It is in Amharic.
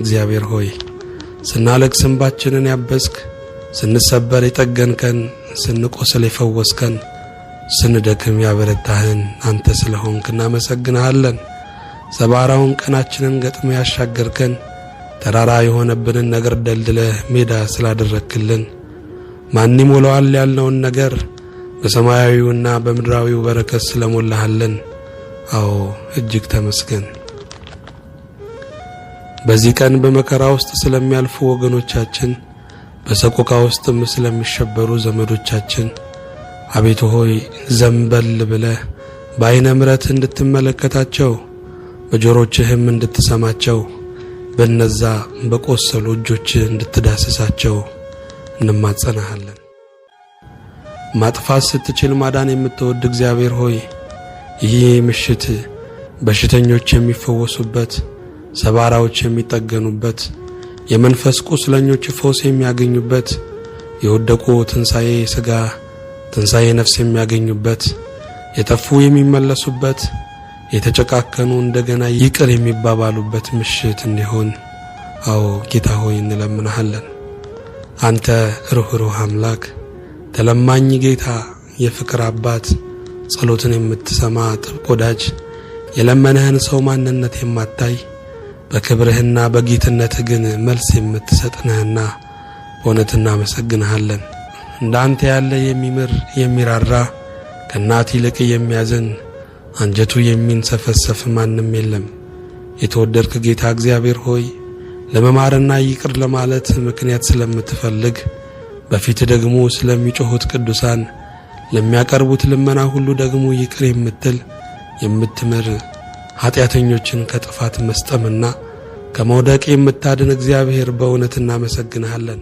እግዚአብሔር ሆይ፣ ስናለቅስ እንባችንን ያበስክ፣ ስንሰበር የጠገንከን፣ ስንቆስል የፈወስከን፣ ስንደክም ያበረታህን አንተ ስለሆንክ እናመሰግንሃለን። ሰባራውን ቀናችንን ገጥመ ያሻገርከን፣ ተራራ የሆነብንን ነገር ደልድለህ ሜዳ ስላደረክልን፣ ማን ይሞላዋል ያልነውን ነገር በሰማያዊውና በምድራዊው በረከት ስለሞላሃልን፣ አዎ እጅግ ተመስገን። በዚህ ቀን በመከራ ውስጥ ስለሚያልፉ ወገኖቻችን፣ በሰቆቃ ውስጥም ስለሚሸበሩ ዘመዶቻችን፣ አቤቱ ሆይ ዘንበል ብለህ በዓይነ ምሕረት እንድትመለከታቸው፣ በጆሮችህም እንድትሰማቸው፣ በነዛ በቆሰሉ እጆችህ እንድትዳስሳቸው እንማጸናሃለን። ማጥፋት ስትችል ማዳን የምትወድ እግዚአብሔር ሆይ፣ ይህ ምሽት በሽተኞች የሚፈወሱበት፣ ሰባራዎች የሚጠገኑበት፣ የመንፈስ ቁስለኞች ፈውስ የሚያገኙበት፣ የወደቁ ትንሣኤ ሥጋ ትንሣኤ ነፍስ የሚያገኙበት፣ የጠፉ የሚመለሱበት፣ የተጨካከኑ እንደገና ይቅር የሚባባሉበት ምሽት እንዲሆን፣ አዎ ጌታ ሆይ እንለምንሃለን። አንተ ርኅሩህ አምላክ፣ ተለማኝ ጌታ፣ የፍቅር አባት፣ ጸሎትን የምትሰማ ጥብቅ ወዳጅ፣ የለመነህን ሰው ማንነት የማታይ፣ በክብርህና በጌትነትህ ግን መልስ የምትሰጥ ነህና በእውነት እናመሰግንሃለን። እንደ አንተ ያለ የሚምር፣ የሚራራ፣ ከእናት ይልቅ የሚያዝን፣ አንጀቱ የሚንሰፈሰፍ ማንም የለም። የተወደድክ ጌታ እግዚአብሔር ሆይ፣ ለመማርና ይቅር ለማለት ምክንያት ስለምትፈልግ፣ በፊት ደግሞ ስለሚጮኹት ቅዱሳን ለሚያቀርቡት ልመና ሁሉ ደግሞ ይቅር የምትል፣ የምትምር፣ ኃጢአተኞችን ከጥፋት መስጠምና ከመውደቅ የምታድን እግዚአብሔር በእውነት እናመሰግንሃለን።